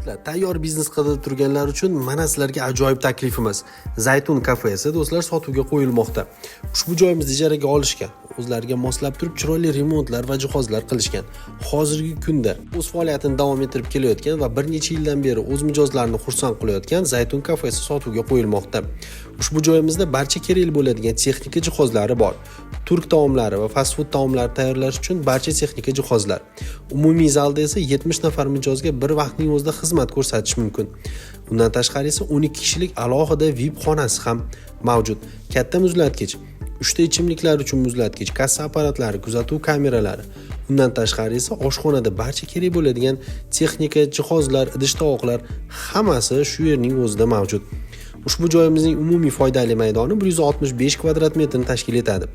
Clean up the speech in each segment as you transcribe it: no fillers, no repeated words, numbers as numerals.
Do'stlar, tayyor biznes qidirib turganlar uchun mana sizlarga ajoyib taklifimiz. Zaytun kafesi, do'stlar, sotuvga qo'yilmoqda. Ushbu joyimizni ijaraga olishgan. O'zlariga moslab turib chiroyli remontlar va jihozlar qilishgan. Hozirgi kunda o'z faoliyatini davom ettirib kelayotgan va bir necha yildan beri o'z mijozlarini xursand qilayotgan Zaytun kafesi sotuvga qo'yilmoqda. Ushbu joyimizda barcha kerakli bo'ladigan texnika jihozlari bor. Turk taomlari va fast food taomlari tayyorlash uchun barcha texnika jihozlar. Umumiy zalda esa 70 nafar mijozga bir vaqtning o'zida xizmat ko'rsatish mumkin. Undan tashqari esa 12 kishilik alohida VIP xonasi ham mavjud. Katta muzlatgich, 3 ta ichimliklar uchun muzlatgich, kassa apparatlari, kuzatuv kameralari. Undan tashqari esa oshxonada barcha kerak bo'ladigan texnika, jihozlar, idish tovoqlar hammasi shu yerning o'zida mavjud. Ushbu joyimizning umumiy foydali maydoni 165 kvadrat metrni tashkil etadi.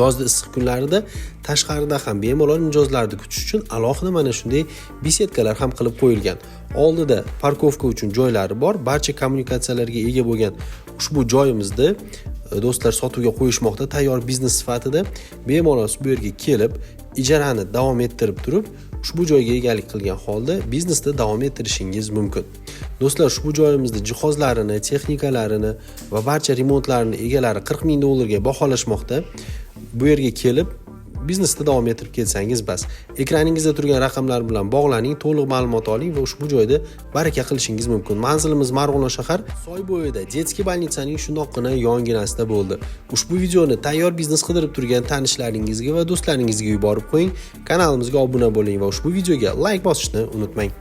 Yozda issiq kunlarida tashqarida ham bemalol mijozlarni kutish uchun alohida mana shunday беседка lar ham qilib qo'yilgan. Oldida парковка uchun joylari bor, barcha kommunikatsiyalarga ega bo'lgan ushbu joyimizda do'stlar, sotuvga qo'yishmoqda tayyor biznes sifatida. Bemalol bu yerga kelib, ijarani davom ettirib turib, ushbu joyga egalik qilgan holda biznesni davom ettirishingiz mumkin. Do'stlar, ushbu joyimizda jihozlarini, texnikalarini va barcha remontlarini egalari 40 ming dollarga baholashmoqda. Bu yerga kelib biznesda davom ettirib kelsangiz bas. Ekraningizda turgan raqamlar bilan bog'laning, to'liq ma'lumot oling va ushbu joyda baraka qilishingiz mumkin. Manzilimiz Marg'ilon shahar, soy bo'yida, детский больница ning shundoqqina yonginasida bo'ldi. Ushbu videoni tayyor biznes qidirib turgan tanishlaringizga va do'stlaringizga yuborib qo'ying. Kanalimizga obuna bo'ling va ushbu videoga layk bosishni unutmang.